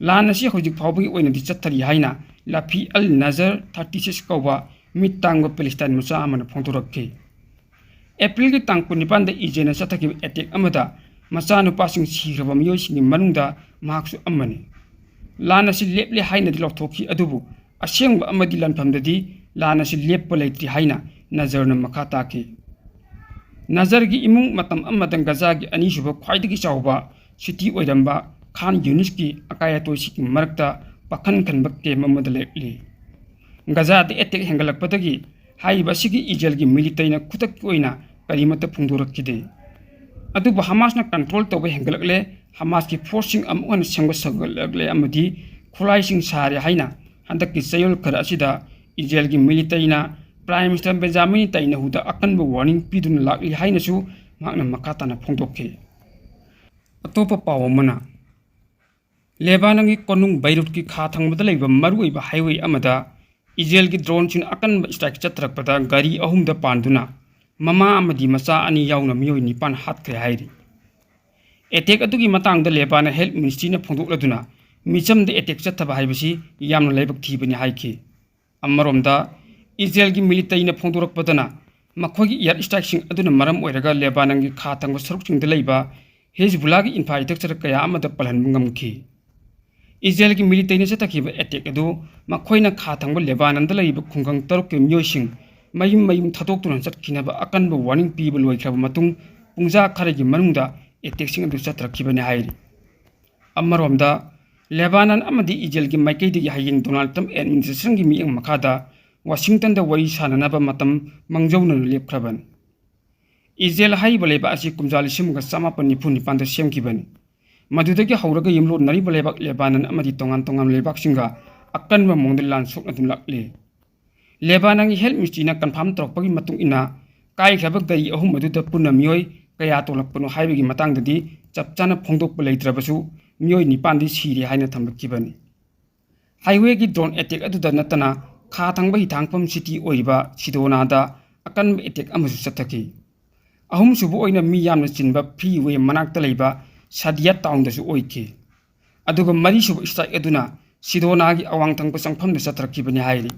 ꯂꯥꯟ ꯑꯁꯤ ꯍꯧꯖꯤꯛ ꯐꯥꯎꯕꯒꯤ ꯑꯣꯏꯅꯗꯤ ꯆꯠꯊꯔꯤ ꯍꯥꯏꯅ ꯂꯥꯐꯤ ꯑꯜ ꯅꯖꯔ ꯊꯥꯔꯇꯤ ꯁꯤꯛꯁ ꯀꯧꯕ ꯃꯤꯠ ꯇꯥꯡꯕ ꯄꯦꯂꯦꯁꯇꯥꯏꯟ ꯃꯆꯥ ꯑꯃꯅ ꯐꯣꯡꯗꯣꯔꯛꯈꯤ꯫ ꯑꯦꯄ꯭ꯔꯤꯜꯒꯤ ꯇꯥꯡ ꯀꯨꯟꯅꯤꯄꯥꯟꯗ ꯏꯖꯔꯦꯜꯅ ꯆꯠꯊꯈꯤꯕ ꯑꯦꯇꯦꯛ ꯑꯃꯗ ꯃꯆꯥꯅꯨꯄꯥꯁꯤꯡ ꯁꯤꯈ꯭ꯔꯕ ꯃꯤꯑꯣꯏꯁꯤꯡꯒꯤ ꯃꯅꯨꯡꯗ ꯃꯍꯥꯛꯁꯨ ꯑꯃꯅꯤ꯫ ꯂꯥꯟ ꯑꯁꯤ ꯂꯦꯞꯂꯦ ꯍꯥꯏꯅꯗꯤ ꯂꯥꯎꯊꯣꯛꯈꯤ, ꯑꯗꯨꯕꯨ ꯑꯁꯦꯡꯕ ꯑꯃꯗꯤ ꯂꯥꯟꯐꯝꯗꯗꯤ ꯂꯥꯟ ꯑꯁꯤ ꯂꯦꯞꯄ ꯂꯩꯇ꯭ꯔꯤ ꯍꯥꯏꯅ ꯅꯖꯔꯅ ꯃꯈꯥ ꯇꯥꯈꯤ꯫ ꯅꯖꯔꯒꯤ ꯏꯃꯨꯡ ꯃꯇꯝ ꯑꯃꯗ ꯒꯖꯥꯒꯤ ꯑꯅꯤꯁꯨꯕ ꯈ꯭ꯋꯥꯏꯗꯒꯤ ꯆꯥꯎꯕ ꯁꯤꯇꯤ ꯑꯣꯏꯔꯝꯕ ꯈꯥꯟ ꯌꯨꯅꯤꯁꯀꯤ ꯑꯀꯥꯏ ꯑꯇꯣꯏꯁꯤꯡꯒꯤ ꯃꯔꯛꯇ ꯄꯥꯈꯟ ꯈꯟꯕ ꯀꯦꯝ ꯑꯃꯗ ꯂꯩꯔꯛꯂꯤ꯫ ꯒꯖꯥꯗ ꯑꯦꯇꯦꯛ ꯍꯦꯟꯒꯠꯂꯛꯄꯗꯒꯤ ꯍꯥꯏꯔꯤꯕ ꯑꯁꯤꯒꯤ ꯏꯖꯔꯦꯜꯒꯤ ꯃꯤꯂꯤꯇꯔꯤꯅ ꯈꯨꯗꯛꯀꯤ ꯑꯣꯏꯅ ꯀꯔꯤꯃꯠꯇ ꯐꯣꯡꯗꯣꯔꯛꯈꯤꯗꯦ꯫ ꯑꯗꯨꯕꯨ ꯍꯃꯥꯁꯅ ꯀꯟꯇ꯭ꯔꯣꯜ ꯇꯧꯕ ꯍꯦꯟꯒꯠꯂꯛꯂꯦ, ꯍꯃꯥꯁꯀꯤ ꯐꯣꯔꯁꯁꯤꯡ ꯑꯃꯨꯛ ꯍꯟꯅ ꯁꯦꯝꯒꯠ ꯁꯥꯒꯠꯂꯛꯂꯦ ꯑꯃꯗꯤ ꯈꯨꯠꯂꯥꯏꯁꯤꯡ ꯁꯥꯔꯦ ꯍꯥꯏꯅ ꯍꯟꯗꯛꯀꯤ ꯆꯌꯣꯜ ꯈꯔ ꯑꯁꯤꯗ ꯏꯖꯔꯦꯜꯒꯤ ꯃꯤꯂꯤꯇꯔꯤꯅ ꯄ꯭ꯔꯥꯏꯝ ꯃꯤꯅꯤꯁꯇꯔ ꯕꯦꯟꯖꯥꯃꯤꯟ ꯅꯦꯇꯥꯟꯌꯥꯍꯨꯗ ꯑꯀꯟꯕ ꯋꯥꯔꯅꯤꯡ ꯄꯤꯗꯨꯅ ꯂꯥꯛꯂꯤ ꯍꯥꯏꯅꯁꯨ ꯃꯍꯥꯛꯅ ꯃꯈꯥ ꯇꯥꯅ ꯐꯣꯡꯗꯣꯛꯈꯤ꯫ ꯑꯇꯣꯞꯄ ꯄꯥꯎ ꯑꯃꯅ, ꯂꯦꯕꯥꯅꯟꯒꯤ ꯀꯣꯅꯨꯡ ꯕꯩꯔꯨꯠꯀꯤ ꯈꯥ ꯊꯪꯕꯗ ꯂꯩꯕ ꯃꯔꯨꯑꯣꯏꯕ highway ꯑꯃꯗ ꯏꯖꯔꯦꯜꯒꯤ droneꯁꯤꯡꯅ ꯑꯀꯟꯕ strike ꯆꯠꯊꯔꯛꯄꯗ ꯒꯥꯔꯤ ꯑꯍꯨꯝꯗ ꯄꯥꯟꯗꯨꯅ ꯃꯃꯥ ꯑꯃꯗꯤ ꯃꯆꯥ ꯑꯅꯤ ꯌꯥꯎꯅ ꯃꯤꯑꯣꯏ ꯅꯤꯄꯥꯟ ꯍꯥꯠꯈ꯭ꯔꯦ ꯍꯥꯏꯔꯤ꯫ Attack ꯑꯗꯨꯒꯤ ꯃꯇꯥꯡꯗ ꯂꯦꯕꯥꯅꯟ health ministryꯅ ꯐꯣꯡꯗꯣꯛꯂꯗꯨꯅ ꯃꯤꯆꯝꯗ attack ꯆꯠꯊꯕ ꯍꯥꯏꯕꯁꯤ ꯌꯥꯝꯅ ꯂꯥꯏꯕꯛ ꯊꯤꯕꯅꯤ ꯍꯥꯏꯈꯤ꯫ ꯑꯃꯔꯣꯝꯗ, ꯏꯖꯔꯦꯜꯒꯤ militaryꯅ ꯐꯣꯡꯗꯣꯔꯛꯄꯗꯅ ꯃꯈꯣꯏꯒꯤ air strikeꯁꯤꯡ ꯑꯗꯨꯅ ꯃꯔꯝ ꯑꯣꯏꯔꯒ ꯂꯦꯕꯥꯅꯟꯒꯤ ꯈꯥ ꯊꯪꯕ ꯁꯔꯨꯛꯁꯤꯡꯗ ꯂꯩꯕ ꯍꯤꯖꯕꯨꯜꯂꯥꯒꯤ infrastructure ꯀꯌꯥ ꯑꯃꯗ ꯄꯜꯍꯟꯕ ꯉꯝꯈꯤ꯫ ꯏꯖꯔꯦꯜꯒꯤ militaryꯅ ꯆꯠꯊꯈꯤꯕ attack ꯑꯗꯨ ꯃꯈꯣꯏꯅ ꯈꯥ ꯊꯪꯕ ꯂꯦꯕꯥꯅꯟꯗ ꯂꯩꯔꯤꯕ ꯈꯨꯡꯒꯪ ꯇꯔꯨꯛꯀꯤ ꯃꯤꯑꯣꯏꯁꯤꯡ ꯃꯌꯨꯝ ꯃꯌꯨꯝ ꯊꯥꯗꯣꯛꯇꯨꯅ ꯆꯠꯈꯤꯅꯕ ꯑꯀꯟꯕ warning ꯄꯤꯕ ꯂꯣꯏꯈ꯭ꯔꯕ ꯃꯇꯨꯡ ꯄꯨꯡꯖꯥ ꯈꯔꯒꯤ ꯃꯅꯨꯡꯗ attackꯁꯤꯡ ꯑꯗꯨ ꯆꯠꯊꯔꯛꯈꯤꯕꯅꯤ ꯍꯥꯏꯔꯤ꯫ ꯑꯃꯔꯣꯝꯗ, ꯂꯦꯕꯥꯅꯟ ꯑꯃꯗꯤ ꯏꯖꯔꯦꯜꯒꯤ ꯃꯥꯏꯀꯩꯗꯒꯤ ꯍꯌꯦꯡ ꯗꯣꯅꯥꯜꯗ ꯇ꯭ꯔꯝꯞ administrationꯒꯤ ꯃꯤꯠꯌꯦꯡ ꯃꯈꯥꯗ ꯋꯥꯁꯤꯡꯇꯟꯗ ꯋꯥꯔꯤ ꯁꯥꯅꯅꯕ ꯃꯇꯝ ꯃꯥꯡꯖꯧꯅꯅ ꯂꯦꯞꯈ꯭ꯔꯕꯅꯤ꯫ ꯏꯖꯔꯦꯜ ꯍꯥꯏꯔꯤꯕ ꯂꯩꯕꯥꯛ ꯑꯁꯤ ꯀꯨꯝꯖꯥ ꯂꯤꯁꯤꯡ ꯑꯃꯒ ꯆꯃꯥꯄꯟ ꯅꯤꯐꯨ ꯅꯤꯄꯥꯟꯗ ꯁꯦꯝꯈꯤꯕꯅꯤ꯫ ꯃꯗꯨꯗꯒꯤ ꯍꯧꯔꯒ ꯌꯨꯝꯂꯣꯟꯅꯔꯤꯕ ꯂꯩꯕꯥꯛ ꯂꯦꯕꯥꯅꯟ ꯑꯃꯗꯤ ꯇꯣꯉꯥꯟ ꯇꯣꯉꯥꯟꯕ ꯂꯩꯕꯥꯛꯁꯤꯡꯒ ꯑꯀꯟꯕ ꯃꯑꯣꯡꯗ ꯂꯥꯟ ꯁꯣꯛꯅꯗꯨꯅ ꯂꯥꯛꯂꯤ꯫ ꯂꯦꯕꯥꯅꯟꯒꯤ health ministryꯅ confirm ꯇꯧꯔꯛꯄꯒꯤ ꯃꯇꯨꯡ ꯏꯟꯅ, ꯀꯥꯏꯈ꯭ꯔꯕ ꯒꯥꯔꯤ ꯑꯍꯨꯝ ꯑꯗꯨꯗ ꯄꯨꯟꯅ ꯃꯤꯑꯣꯏ ꯀꯌꯥ ꯇꯣꯡꯂꯛꯄꯅꯣ ꯍꯥꯏꯕꯒꯤ ꯃꯇꯥꯡꯗꯗꯤ ꯆꯞ ꯆꯥꯅ ꯐꯣꯡꯗꯣꯛꯄ ꯂꯩꯇ꯭ꯔꯕꯁꯨ, ꯃꯤꯑꯣꯏ ꯅꯤꯄꯥꯟꯗꯤ ꯁꯤꯔꯦ ꯍꯥꯏꯅ ꯊꯝꯂꯛꯈꯤꯕꯅꯤ꯫ Highwayꯒꯤ drone attack ꯑꯗꯨꯗ ꯅꯠꯇꯅ ꯈꯥ ꯊꯪꯕ ꯍꯤꯊꯥꯡꯐꯝ city ꯑꯣꯏꯔꯤꯕ ꯁꯤꯗꯣꯅꯥꯗ ꯑꯀꯟꯕ attack ꯑꯃꯁꯨ ꯆꯠꯊꯈꯤ꯫ ꯑꯍꯨꯝꯁꯨꯕ ꯑꯣꯏꯅ ꯃꯤ ꯌꯥꯝꯅ ꯆꯤꯟꯕ freeway ꯃꯅꯥꯛꯇ ꯂꯩꯕ ꯁꯥꯗꯤꯌꯥ townꯗꯁꯨ ꯑꯣꯏꯈꯤ꯫ ꯑꯗꯨꯒ ꯃꯔꯤꯁꯨꯕ strike ꯑꯗꯨꯅ ꯁꯤꯗꯣꯅꯥꯒꯤ ꯑꯋꯥꯡ ꯊꯪꯕ ꯆꯪꯐꯝꯗ ꯆꯠꯊꯔꯛꯈꯤꯕꯅꯤ ꯍꯥꯏꯔꯤ꯫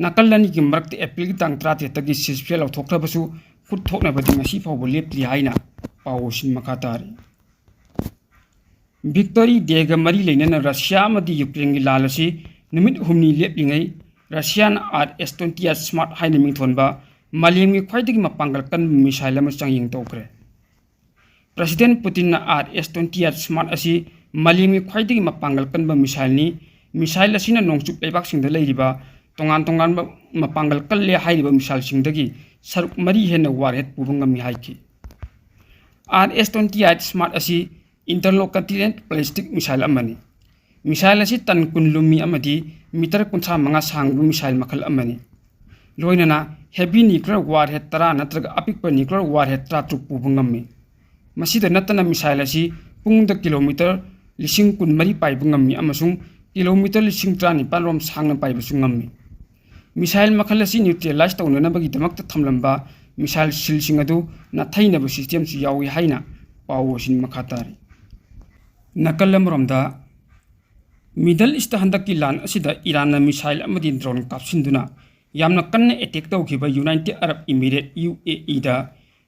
ꯅꯥꯀꯜ ꯑꯅꯤꯒꯤ ꯃꯔꯛꯇ Aprilꯒꯤ ꯇꯥꯡ ꯇꯔꯥꯇꯔꯦꯠꯇꯒꯤ ceasefire ꯂꯧꯊꯣꯛꯈ꯭ꯔꯕꯁꯨ, ꯈꯨꯠ ꯊꯣꯛꯅꯕꯗꯤ ꯉꯁꯤ ꯐꯥꯎꯕ ꯂꯦꯞꯇ꯭ꯔꯤ ꯍꯥꯏꯅ ꯄꯥꯎꯁꯤꯡ ꯃꯈꯥ ꯇꯥꯔꯤ꯫ Victory Dayꯒ ꯃꯔꯤ ꯂꯩꯅꯅ ꯔꯁꯤꯌꯥ ꯑꯃꯗꯤ ꯌꯨꯀ꯭ꯔꯦꯟꯒꯤ ꯂꯥꯟ ꯑꯁꯤ ꯅꯨꯃꯤꯠ ꯍꯨꯝꯅꯤ ꯂꯦꯞꯂꯤꯉꯩ, ꯔꯁꯤꯌꯥꯅ R S twenty eight Smart ꯍꯥꯏꯅ ꯃꯤꯡꯊꯣꯟꯕ ꯃꯥꯂꯦꯝꯒꯤ ꯈ꯭ꯋꯥꯏꯗꯒꯤ ꯃꯄꯥꯡꯒꯜ ꯀꯟꯕ missile ꯑꯃ ꯆꯥꯡꯌꯦꯡ ꯇꯧꯈ꯭ꯔꯦ꯫ President Putinꯅ R S twenty eight Smart ꯑꯁꯤ ꯃꯥꯂꯦꯝꯒꯤ ꯈ꯭ꯋꯥꯏꯗꯒꯤ ꯃꯄꯥꯡꯒꯜ ꯀꯟꯕ missileꯅꯤ꯫ Missile ꯑꯁꯤꯅ ꯅꯣꯡꯆꯨꯞ ꯂꯩꯕꯥꯛꯁꯤꯡꯗ ꯂꯩꯔꯤꯕ ꯇꯣꯉꯥꯟ ꯇꯣꯉꯥꯟꯕ ꯃꯄꯥꯡꯒꯜ ꯀꯜꯂꯦ ꯍꯥꯏꯔꯤꯕ missileꯁꯤꯡꯗꯒꯤ ꯁꯔꯨꯛ ꯃꯔꯤ ꯍꯦꯟꯅ warhead ꯄꯨꯕ ꯉꯝꯃꯤ ꯍꯥꯏꯈꯤ꯫ R S twenty eight Smart ꯑꯁꯤ intercontinental ballistic missile ꯑꯃꯅꯤ꯫ Missile ꯑꯁꯤ ton ꯀꯨꯟ ꯂꯨꯝꯃꯤ ꯑꯃꯗꯤ meter ꯀꯨꯟꯊ꯭ꯔꯥ ꯃꯉꯥ ꯁꯥꯡꯕ missile ꯃꯈꯜ ꯑꯃꯅꯤ꯫ ꯂꯣꯏꯅꯅ heavy nuclear warhead ꯇꯔꯥ ꯅꯠꯇ꯭ꯔꯒ ꯑꯄꯤꯛꯄ nuclear warhead ꯇꯔꯥꯇꯔꯨꯛ ꯄꯨꯕ ꯉꯝꯃꯤ꯫ ꯃꯁꯤꯗ ꯅꯠꯇꯅ missile ꯑꯁꯤ ꯄꯨꯡꯗ kilometer ꯂꯤꯁꯤꯡ ꯀꯨꯟꯃꯔꯤ ꯄꯥꯏꯕ ꯉꯝꯃꯤ ꯑꯃꯁꯨꯡ ꯀꯤꯂꯣꯃꯤꯇꯔ ꯂꯤꯁꯤꯡ ꯇꯔꯥꯅꯤꯄꯥꯟ ꯔꯣꯝ ꯁꯥꯡꯅ ꯄꯥꯏꯕꯁꯨ ꯉꯝꯃꯤ꯫ Missile ꯃꯈꯜ ꯑꯁꯤ neutralize ꯇꯧꯅꯅꯕꯒꯤꯗꯃꯛꯇ ꯊꯝꯂꯝꯕ missile shieldꯁꯤꯡ ꯑꯗꯨ ꯅꯥꯊꯩꯅꯕ systemꯁꯨ ꯌꯥꯎꯏ ꯍꯥꯏꯅ ꯄꯥꯎ ꯑꯁꯤꯅ ꯃꯈꯥ ꯇꯥꯔꯤ꯫ ꯅꯥꯀꯜ ꯑꯃꯔꯣꯝꯗ, Middle Eastꯇ ꯍꯟꯗꯛꯀꯤ ꯂꯥꯟ ꯑꯁꯤꯗ ꯏꯔꯥꯟꯅ missile ꯑꯃꯗꯤ drone ꯀꯥꯞꯁꯤꯟꯗꯨꯅ ꯌꯥꯝꯅ ꯀꯟꯅ attack ꯇꯧꯈꯤꯕ United Arab Emirates, UAEꯗ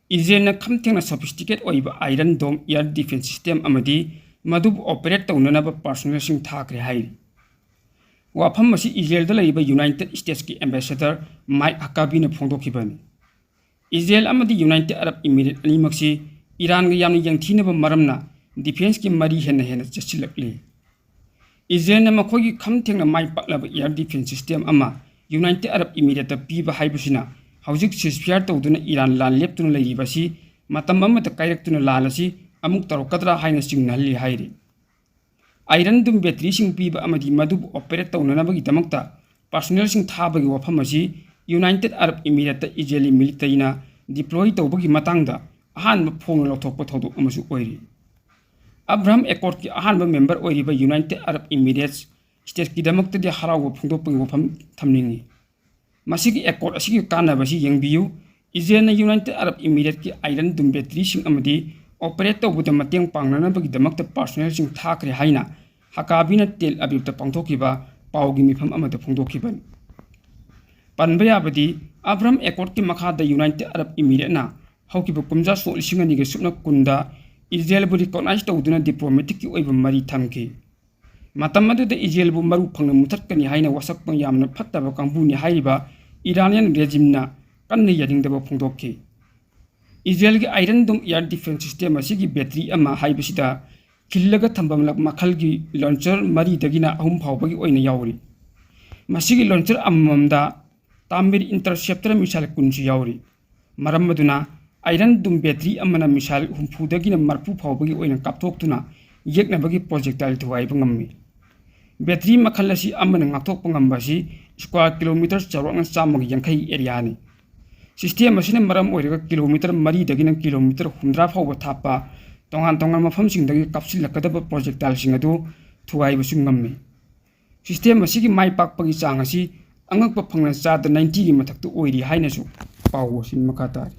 ꯏꯖꯔꯦꯜꯅ ꯈꯝ ꯊꯦꯡꯅ sophisticated ꯑꯣꯏꯕ Iron Dome air defense system ꯑꯃꯗꯤ ꯃꯗꯨꯕꯨ operate ꯇꯧꯅꯅꯕ personnelꯁꯤꯡ ꯊꯥꯈ꯭ꯔꯦ ꯍꯥꯏꯔꯤ꯫ ꯋꯥꯐꯝ ꯑꯁꯤ ꯏꯖꯔꯦꯜꯗ ꯂꯩꯔꯤꯕ United Statesꯀꯤ ambassador Mike Huckabeeꯅ ꯐꯣꯡꯗꯣꯛꯈꯤꯕꯅꯤ꯫ ꯏꯖꯔꯦꯜ ꯑꯃꯗꯤ United Arab Emirates ꯑꯅꯤꯃꯛꯁꯤ ꯏꯔꯥꯟꯒ ꯌꯥꯝꯅ ꯌꯦꯡꯊꯤꯅꯕ ꯃꯔꯝꯅ defenceꯀꯤ ꯃꯔꯤ ꯍꯦꯟꯅ ꯍꯦꯟꯅ ꯆꯦꯠꯁꯤꯜꯂꯛꯂꯤ꯫ ꯏꯖꯔꯦꯜꯅ ꯃꯈꯣꯏꯒꯤ ꯈꯝ ꯊꯦꯡꯅ ꯃꯥꯏ ꯄꯥꯛꯂꯕ air defense system ꯑꯃ United Arab Emiratesꯇ ꯄꯤꯕ ꯍꯥꯏꯕꯁꯤꯅ ꯍꯧꯖꯤꯛ ceasefire ꯇꯧꯗꯨꯅ ꯏꯔꯥꯟ ꯂꯥꯟ ꯂꯦꯞꯇꯨꯅ ꯂꯩꯔꯤꯕ ꯑꯁꯤ ꯃꯇꯝ ꯑꯃꯗ ꯀꯥꯏꯔꯛꯇꯨꯅ ꯂꯥꯟ ꯑꯁꯤ ꯑꯃꯨꯛ ꯇꯧꯔꯛꯀꯗ꯭ꯔꯥ ꯍꯥꯏꯅ ꯆꯤꯡꯅꯍꯜꯂꯤ ꯍꯥꯏꯔꯤ꯫ Iron Dome batteryꯁꯤꯡ ꯄꯤꯕ ꯑꯃꯗꯤ ꯃꯗꯨꯕꯨ operate ꯇꯧꯅꯅꯕꯒꯤꯗꯃꯛꯇ personnelꯁꯤꯡ ꯊꯥꯕꯒꯤ ꯋꯥꯐꯝ ꯑꯁꯤ United Arab Emiratesꯇ ꯏꯖꯔꯦꯜꯒꯤ militaryꯅ deploy ꯇꯧꯕꯒꯤ ꯃꯇꯥꯡꯗ ꯑꯍꯥꯟꯕ ꯐꯣꯡꯅ ꯂꯧꯊꯣꯛꯄ ꯊꯧꯗꯣꯛ ꯑꯃꯁꯨ ꯑꯣꯏꯔꯤ꯫ Abraham Accordꯀꯤ ꯑꯍꯥꯟꯕ member ꯑꯣꯏꯔꯤꯕ United Arab Emirates statesꯀꯤꯗꯃꯛꯇꯗꯤ ꯍꯔꯥꯎꯕ ꯐꯣꯡꯗꯣꯛꯄꯒꯤ ꯋꯥꯐꯝ ꯊꯝꯅꯤꯡꯏ꯫ ꯃꯁꯤꯒꯤ accord ꯑꯁꯤꯒꯤ ꯀꯥꯟꯅꯕ ꯑꯁꯤ ꯌꯦꯡꯕꯤꯌꯨ꯫ ꯏꯖꯔꯦꯜꯅ United Arab Emiratesꯀꯤ Iron Dome batteryꯁꯤꯡ ꯑꯃꯗꯤ operate ꯇꯧꯕꯗ ꯃꯇꯦꯡ ꯄꯥꯡꯅꯅꯕꯒꯤꯗꯃꯛꯇ personnelꯁꯤꯡ ꯊꯥꯈ꯭ꯔꯦ ꯍꯥꯏꯅ ꯍꯀꯥꯕꯤꯅ ꯇꯦꯜ ꯑꯕꯤꯕꯇ ꯄꯥꯡꯊꯣꯛꯈꯤꯕ ꯄꯥꯎꯒꯤ ꯃꯤꯐꯝ ꯑꯃꯗ ꯐꯣꯡꯗꯣꯛꯈꯤꯕꯅꯤ꯫ ꯄꯟꯕ ꯌꯥꯕꯗꯤ, Abraham Accordꯀꯤ ꯃꯈꯥꯗ United Arab Emirates ꯍꯧꯈꯤꯕ ꯀꯨꯝꯖꯥ ꯁꯣꯛ ꯂꯤꯁꯤꯡ ꯑꯅꯤꯒ ꯁꯨꯞꯅ ꯀꯨꯟꯗ ꯏꯖꯔꯦꯜꯕꯨ recognize ꯇꯧꯗꯨꯅ diplomaticꯀꯤ ꯑꯣꯏꯕ ꯃꯔꯤ ꯊꯝꯈꯤ꯫ ꯃꯇꯝ ꯑꯗꯨꯗ ꯏꯖꯔꯦꯜꯕꯨ ꯃꯔꯨ ꯐꯪꯅ ꯃꯨꯊꯠꯀꯅꯤ ꯍꯥꯏꯅ ꯋꯥꯁꯛꯄ ꯌꯥꯝꯅ ꯐꯠꯇꯕ ꯀꯥꯡꯕꯨꯅꯤ ꯍꯥꯏꯔꯤꯕ Iranian regimeꯅ ꯀꯟꯅ ꯌꯥꯅꯤꯡꯗꯕ ꯐꯣꯡꯗꯣꯛꯈꯤ꯫ ꯏꯖꯔꯦꯜꯒꯤ Iron Dome air defense system ꯑꯁꯤꯒꯤ battery ꯑꯃ ꯍꯥꯏꯕꯁꯤꯗ ꯈꯤꯜꯂꯒ ꯊꯝꯕ ꯃꯈꯜꯒꯤ launcher ꯃꯔꯤꯗꯒꯤꯅ ꯑꯍꯨꯝ ꯐꯥꯎꯕꯒꯤ ꯑꯣꯏꯅ ꯌꯥꯎꯔꯤ꯫ ꯃꯁꯤꯒꯤ launcher ꯑꯃꯃꯝꯗ Tamir interceptor missile ꯀꯨꯟꯁꯨ ꯌꯥꯎꯔꯤ꯫ ꯃꯔꯝ ꯑꯗꯨꯅ Iron Dome battery ꯑꯃꯅ missile ꯍꯨꯝꯐꯨꯗꯒꯤꯅ ꯃꯔꯤꯐꯨ ꯐꯥꯎꯕꯒꯤ ꯑꯣꯏꯅ ꯀꯥꯞꯊꯣꯛꯇꯨꯅ ꯌꯦꯛꯅꯕꯒꯤ projectile ꯊꯨꯒꯥꯏꯕ ꯉꯝꯃꯤ꯫ Battery ꯃꯈꯜ ꯑꯁꯤ ꯑꯃꯅ ꯉꯥꯛꯊꯣꯛꯄ ꯉꯝꯕ ꯑꯁꯤ square kilometre ꯆꯥꯎꯔꯥꯛꯅ ꯆꯥꯝꯃꯒ ꯌꯥꯡꯈꯩ areaꯅꯤ꯫ System ꯑꯁꯤꯅ ꯃꯔꯝ ꯑꯣꯏꯔꯒ kilometre ꯃꯔꯤꯗꯒꯤꯅ kilometre ꯍꯨꯝꯗ꯭ꯔꯥ ꯐꯥꯎꯕ ꯊꯥꯞꯄ ꯇꯣꯉꯥꯟ ꯇꯣꯉꯥꯟꯕ ꯃꯐꯝꯁꯤꯡꯗꯒꯤ ꯀꯥꯞꯁꯤꯜꯂꯛꯀꯗꯕ projectileꯁꯤꯡ ꯑꯗꯨ ꯊꯨꯒꯥꯏꯕꯁꯨ ꯉꯝꯃꯤ꯫ System ꯑꯁꯤꯒꯤ ꯃꯥꯏ ꯄꯥꯛꯄꯒꯤ ꯆꯥꯡ ꯑꯁꯤ ꯑꯉꯛꯄ ꯐꯪꯅ ꯆꯥꯗ ninety ꯒꯤ ꯃꯊꯛꯇ ꯑꯣꯏꯔꯤ ꯍꯥꯏꯅꯁꯨ ꯄꯥꯎ ꯑꯁꯤ ꯃꯈꯥ ꯇꯥꯔꯤ꯫